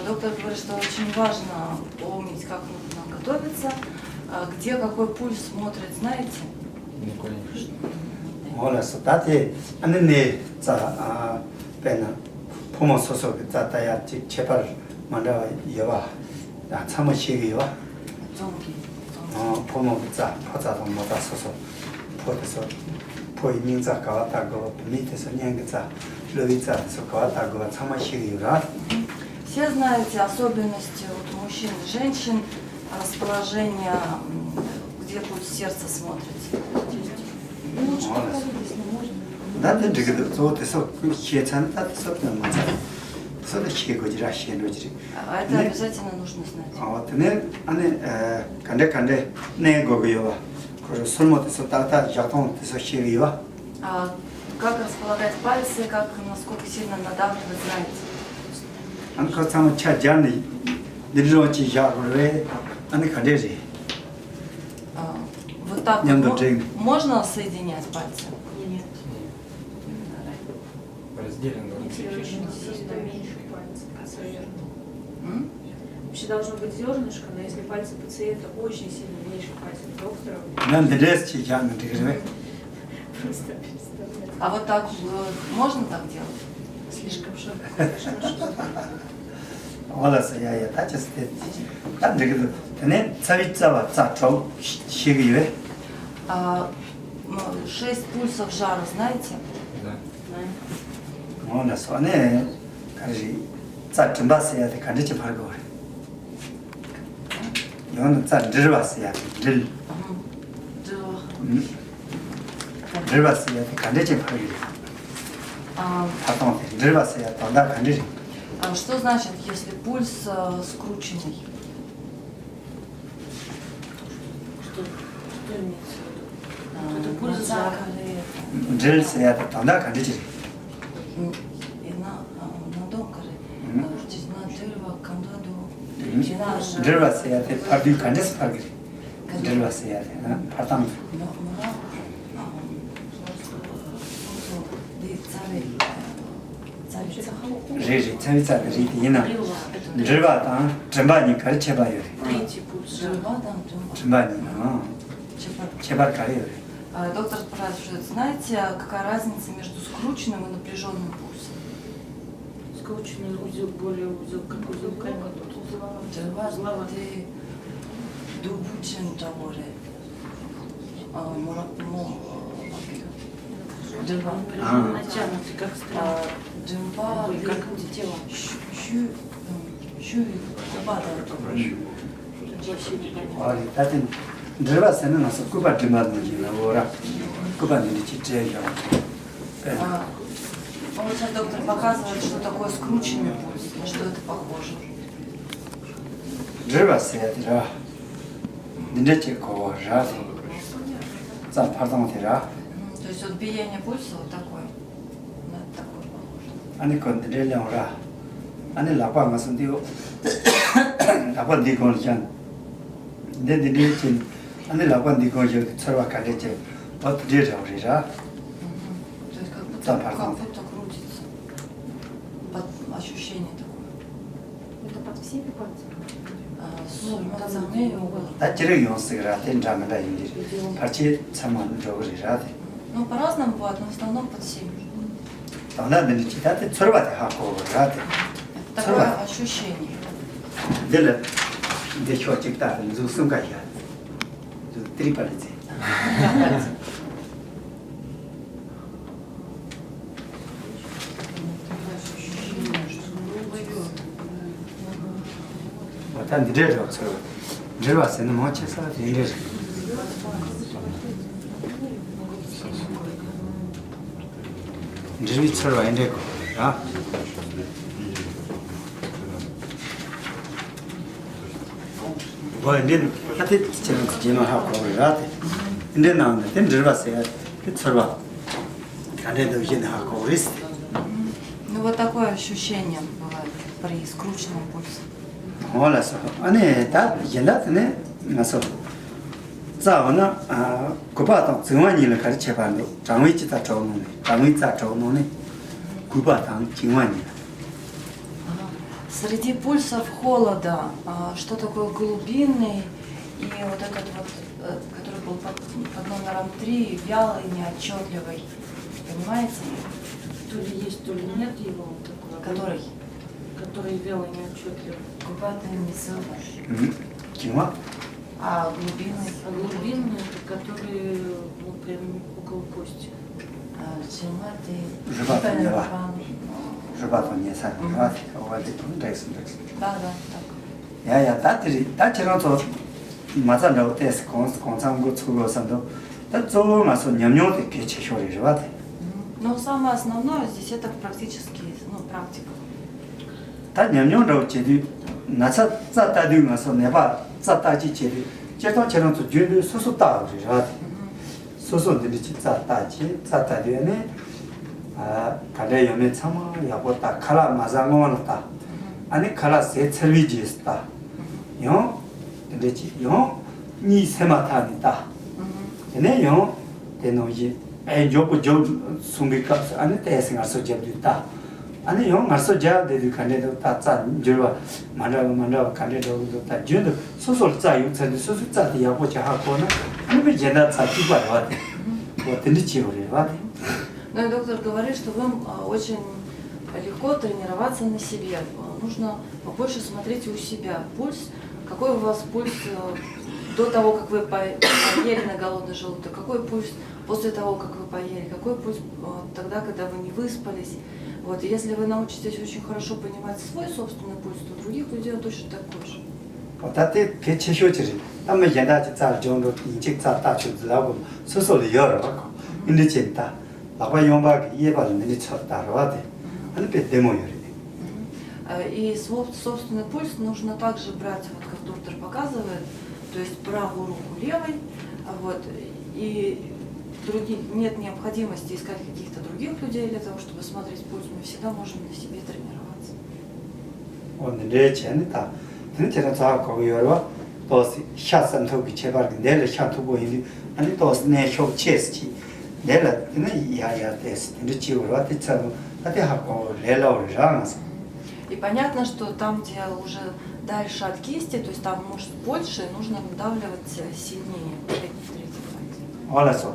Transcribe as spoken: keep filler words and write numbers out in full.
Доктор говорит, что очень важно помнить, как нужно готовиться, а, где какой пульс смотрит, знаете? Ну, конечно. འོ་ལགས་སོ། ད་དེ་ཨ་ནི་ནས་རྩ་ཨ་དཔེར་ན་ཕོ་མོ་སོ་སོ་གི་རྩ་ལྟ་ཡ་གཅིག་ཁྱད་པར་མ་འདྲ་བ་ཡོད་པ་ད་ཚང་མ་ཤེས་གི་ཡོད་པ། 中医，中医。 ཨོ་ཕོ་མོ་གི་རྩ་ཕོ་རྩ་དང་མོ་རྩ་སོ་སོ། ཕོ་དེ་ཚོ་ཕོ་ཡི་སྙིང་རྩ་ག་བ་ལྟ་དགོས་པ། བུད་མེད་དེ་ཚོ་སྙིང་གི་རྩ་གློ་བའི་རྩ་དེ་ཚོ་ག་བ་ལྟ་དགོས་པ་ཚང་མ་ཤེས་གི་ཡོད་ར། Все знаете особенности вот мужчин и женщин, расположение, м, где пульс сердца смотрится? ད་དེ་འགྲིག་གི་འདུག་གཙོ་བོ་དེ་ཚོ་ཤེས་ཚར་ན་ད་དེ་ཚོ་དེ་མ་ཚར། དེ་ཚོ་ད་ཤེས་དགོས་ཀྱི་ར་ཤེས་འགྲོ་གི་རེད། А это ནས་обязательно нужно знать. ཨོ་དེ་ནས་ཨ་ནི་ཨ་ག་འདྲ་ག་འདྲ་གནས་དགོས་ཀྱི་ཡོད་པ། ཁོ་རང་སོར་མོ་དེ་ཚོ་ཏག་ཏག་བཞག་སྟངས་དེ་ཚོ་ཤེས་ཀྱི་ཡོད་པ། А как располагать пальцы, как, насколько сильно надавливать, знаете? ཨ་ནི་ཁོ་ཚང་མ་ཆ་སྦྱར་ནས་འདི་འདྲ་ཅིག་བཞག་དགོས་རེད། ཨ་ནི་ག་འདྲས་རེད། А, вот так вот мож- можно соединять пальцы? Нет. Разделен должен быть. Зёрнышко, сильно меньше пальца пациента. М? Вообще должно быть зёрнышко, но если пальцы пациента очень сильно меньше пальцев доктора, ང་འདི་འདྲས་ཅིག་བཞག་ན་འགྲིག་གི་རེད། Просто представляю. А вот так, э, можно так делать? Слишком широко. འོ་ལགས་སོ། ཡ་ཡ། ད་ཅི་སྟེ་ད་འགྲིག་གི་འདུག་དེ་ནས་ཚ་བའི་རྩ་བ་རྩ་གྲོགས་ཤེས་ཀྱི་ཡོད། А, м, шесть пульсов жара, знаете? Да. Знаю. འོ་ལགས་སོ། ཨ་ནི་ག་རེ་རེད། རྩ་གྲིམ་པ་ཟེར་ཡ་དེ་ག་འདྲ་ཅིག་འཕར་དགོས་རེད། ཡང་ན་རྩ་འདྲིལ་བ་ཟེར་ཡ་དེ་འདྲིལ། ཨ་ཧ། འདྲིལ་བ། ཨུམ། འདྲིལ་བ་ཟེར་ཡ་དེ་ག་འདྲ་ཅིག་འཕར་གི་རེད། ཨ། འཕར་སྟངས་དེ་འདྲིལ་བ་ཟེར་ཡ་དོན་དག་ག་འདྲ་རེད། А что значит, если пульс, э, скрученный? Что, что имеется в виду? А, вот это пульс жар. Нагретый. འདྲིལ་ཟེར་ཡ་དེ་དོན་དག་ག་འདྲ་ཅིག་རེད། ཨུམ། ཡིན་ན། ཨ། ནང་དོན་ག་རེ། ཨུམ། ཨ། ཅི་ན་འདྲིལ་བ་གང་འདྲ་འདུག་ཨུམ། ཡིན་ན། འདྲིལ་བ་ཟེར་ཡ་དེ་འཕར་དུས་ག་འདྲས་འཕར་གི་རེད། ག་འདྲ། འདྲིལ་བ་ཟེར་ཡ་དེ་ན་འཕར་སྟངས། མོ་མོ་རང་། ཨ། སོ་སོ་སོ་སོ་འདི་རྩ་བའི་རྩ་བའི་རྩ། རེད་རེད། རྩ་བའི་རྩ་དེ་རེད་དེ། ཡིན་ན་འདྲིལ་བ་དང་གྲིམ་པ་གཉིས་ག་རེ་ཁྱད་པར་ཡོད་རེད། Третий пульс. འདྲིལ་བ་དང་གྲིམ་པ། གྲིམ་པ་གཉིས་ནང་ཁྱད་པར། ཁྱད་པར་ག་རེ་ཡོད་རེད། А, доктор спрашивает, знаете, какая разница между скрученным и напряжённым пульсом? Скрученный узел более узел, как узел камень. འདྲིལ་བ་དེ་སྡུག་པོ་ཅན་འདྲ་བོ་རེད། ཨ། མོ་ར་མོ། འདྲིལ་བ། ཨ། натянутый, как струна. ཨ། གྲིམ་པ་དེ་как тетива. ཤུ་ཤུ། ཤུ་བའི་སྐུད་པ་དང་འདྲ་བོ། ཨ་རེད། ད་དེ་འདྲིལ་བ་ཟེར་ན་ང་ཚོ་སྐུད་པ་འདྲིལ་མ་ནང་བཞིན་ལ། འོ་ར། སྐུད་པ་འདི་འདྲ་ཅིག་སྤྲད་བཞག་པས། А, вот сейчас доктор показывает, что такое скрученный пульс, на что это похоже. འདྲིལ་བ་ཟེར་ཡ་དེ་ར། འདི་འདྲ་ཅིག་གོ་བ་ར། རྩ་འཕར་སྟངས་དེ་ར། М, то есть вот биение пульса вот такое. На такое похоже. ཨ་ནི་ཁོ་འདི་འདྲའི་ལེའུ་ར། ཨ་ནི་ལག་པ་ང་ཚོ་འདི་ཡོད། ལག་པ་འདི་གོང་ལ་བཞག་འདི་འདི་འདྲའི་ཅིག་ཨ་ནི་ལག་པ་འདི་གོང་བཞག་གི་ཚོར་བ་ག་འདྲ་ཅིག་འོ་དེ་འདྲའི་རེད་རེད་ར། Мгм. То есть как будто, как будто крутится. Под-, ощущение такое. Это под всеми пальцами? А, с-, ну, под самыми. ད་ཅི་རིགས་ཡོང་སྲིད་ར། དེ་འདྲ་མི་འདྲ་ཡིན་གྱི་རེད། ཕལ་ཆེར་ཚང་མ་འགྲོ་གི་རེད་ར་དེ། Ну, по-разному бывает, но в основном под всеми. དང་ད་འདི་འདྲ་ཅིག་ད་དེ་ཚོར་བ་དེ་ཧ་གོ་གི་ར་དེ། Такое ཚོར་བ། Ощущение. འདི་ལ་འདི་ཕྱོགས་གཅིག་ལྟ་དེ་མཛུབ་གསུམ་ཀ་བཞག་མཛུབ་три пальца. འོ་ད་འདི་འདྲའི་རེད་བ། ཚོར་བ། འདྲིལ་བ་ཟེར་ན་མང་ཆེ་ས་དེ་འདྲའི་རེད། འདྲིལ་བའི་ཚོར་བ་ཡིན་འདྲའི་གོ་ར། འོ་འདི་ཨ་དེ་ཁྱེད་རང་ཚོ་རྗེས་མ་ཧ་གོ་གི་ར་དེ། འདི་ནང་ནས་དེ་འདྲིལ་བ་ཟེར་ཡ་དེ་ཚོར་བ། ག་འདྲའི་འདུག་གཞི་ནས་ཧ་གོ་གི་རེད། Ну, вот такое ощущение бывает при скрученном пульсе. འོ་ལགས་སོ། ཨ་ནི་ད་གཞན་དག་དེ་ནས་ང་ཚོ་རྩ་འོ་ན་ཨ་སྐུད་པ་དང་བྱིང་བ་གཉིས་ལ་ག་རེ་ཁྱད་པར་འདུག་གྲང་བའི་ཅི་ད་གྲོགས་ནང་ནས། གྲང་བའི་རྩ་གྲོགས་ནང་ནས་སྐུད་པ་དང་བྱིང་བ་གཉིས་ལ། ཨ། Среди пульсов холода, а, что такое глубинный и вот этот вот, э, который был под, под номером три, вялый, неотчетливый. Понимаете? То ли есть, то ли нет его вот такого. Который? Который вялый, неотчетливый. Купатный мизоба. М? Чего? А глубинный? А глубинный, это который, ну, прям около кости. А, чего ты? Жива ты, не ва. Жива ты, не сан, жива ты, у вас здесь, ну, так, так. Да, да, так. ཡ་ཡ། ད་དེ་རེད། ད་ཁྱེད་རང་ཚོ་མ་རྩ་འདྲ་བོ་ཏོག་ཙམ་གང་གང་འཚམ་འགོ་ཚུགས་དགོས་བསམ་འདུག་ད་གཙོ་བོ་ང་ཚོ་ཉམས་མྱོང་དེ་གལ་ཆེ་ཤོས་རེད། རེད་བ་དེ། Но самое основное здесь это практически, ну, практика. ད་ཉམས་མྱོང་འདྲ་བོ་བྱེད་དུས། ན་ཚ་རྩ་ལྟ་དུས། ང་ཚོ་ནད་པ་རྩ་ལྟ་ཅིག་བྱེད་དུས། སྤྱིར་བཏང་ཁྱེད་རང་ཚོ་རྒྱུན་དུ་སོ་སོ་ལྟ་བ་རེད། རེད་བ་དེ། སོ་སོ་འདི་འདྲ་ཅིག་རྩ་ལྟ་བྱས། རྩ་ལྟ་དུས་ཨ་ནི། ཨ། ག་འདྲ་ཡོད་མེད་ཚང་མ་ཡག་པོ་ལྟ། ཁ་ལག་མ་ཟ་སྔོན་ལ་ལྟ། ཨ་ནི་ཁ་ལག་ཟས་ཚར་བའི་རྗེས་སུ་ལྟ། ཡང་དེ་འདྲ་ཅིག་ཡང་གཉིད་སད་མ་ཐག་ནས་ལྟ། དེ་ནས་ཡང་དེ་ནང་བཞིན། ཨེ། མགྱོགས་པོ་མགྱོགས་སོང་གི་སྐབས་སུ་ཨ་ནི་ཏོག་ཙམ་ངལ་གསོ་རྒྱབ་དུས་ལྟ། ཨ་ནི་ཡང་ངལ་གསོ་རྒྱབ་བསྡད་དུས་ག་འདྲ་འདུག་ལྟ། རྩ་འགྱུར་བ་མ་འདྲ་བ་མ་འདྲ་བ་ག་འདྲ་འགྲོ་གི་འདུག་ལྟ། རྒྱུན་དུ་སོ་སོར་རྩ་ཡོད་ཚར་དུས། སོ་སོའི་རྩ་དེ་ཡག་པོ་ཅིག་ཧ་གོ་ན། ཨ་ནི་མི་གཞན་དག་རྩ་གཅིག་པ་རེད་བ་དེ། འོ་དེ་འདྲ་བྱེད་དགོས་རེད་བ་དེ། Ну и доктор говорит, что вы, а, очень легко тренироваться на себе. А, нужно побольше смотреть у себя. Пульс, какой у вас пульс, э, до того, как вы по-, поели на голодный желудок, какой пульс после того, как вы поели, какой пульс, э, тогда, когда вы не выспались. Вот, и если вы научитесь очень хорошо понимать свой собственный пульс, то у других людей он точно такой же. འོ་ད་དེ་གལ་ཆེ་ཤོས་ཅིག་རེད། ད་མི་གཞན་དག་ཅིག་རྩ་སྦྱོང་འགྲོ་དེ་ཡིན་གཅིག་རྩ་ལྟ་ཆོག་ཟེར་ལབ་དགོས། སོ་སོ་ལ་ཡོད་རེད་བ་ཁོ། ཨ་འདྲ་བྱས་ནས་ལྟ། ལག་པ་གཡོན་པ་གིས་གཡས་པ་ལ་འདི་འདྲ་ཚུར་ལྟ་རེད་བ་དེ། ཨ་ནི་དཔེ་བདེ་མོ་ཡོད་རེད། Э, и сво-, собственный пульс нужно также брать, вот как доктор показывает, то есть правую руку левой, а вот, и других нет необходимости искать каких-то других людей для того, чтобы смотреть пульс, мы всегда можем на себе тренироваться. འོ་འདི་འདྲའི་བྱས་ནས་ད། དེ་ནི་ཁྱེད་རང་ཚོ་ཧ་གོ་གི་ཡོད་རེད་བ། ཏོག་ཙམ་ཤ་ཟ་འཐུང་གི་ཁྱད་པར་གྱིས་འདི་ལ་ཤ་མཐུག་པོ་ཡིན་དུས། ཨ་ནི་ཏོག་ཙམ་གནོན་ཤུགས་ཆེ་ཙམ་གྱིས་འདི་ལ། དེ་ནི་ཡར་ཡར་ཏོག་ཙམ་དེ་འདྲ་བྱེད་དགོས་རེད་བ། དེ་ཚ་པོ་ད་དེ་ཧ་གོ་ལས་སླ་བོ་རེད་ར། ང་ཚོ། И понятно, что там, где уже дальше от кисти, то есть там мышц больше, нужно надавливать, э, сильнее, вот эти третьи пальцы. འོ་ལགས་སོ།